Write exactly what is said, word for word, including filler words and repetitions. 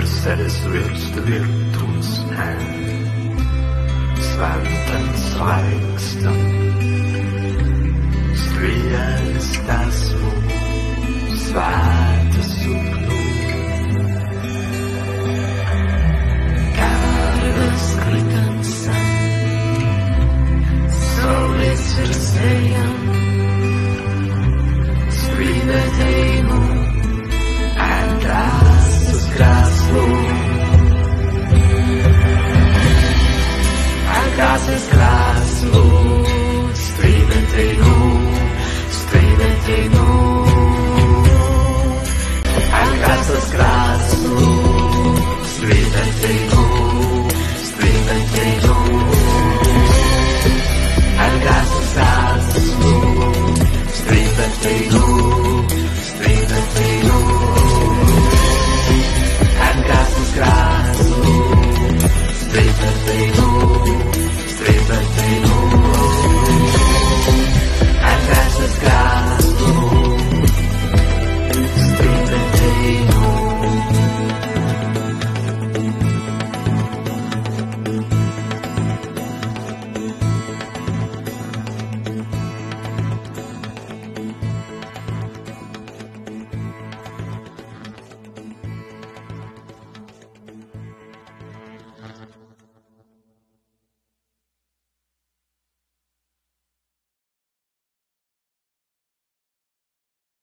Seres wīrst wīrtums en swintan swāikstan, stwi as stas mūs swintas suknus. Kardas kritan sen saūlis ir sējan, stwi metēi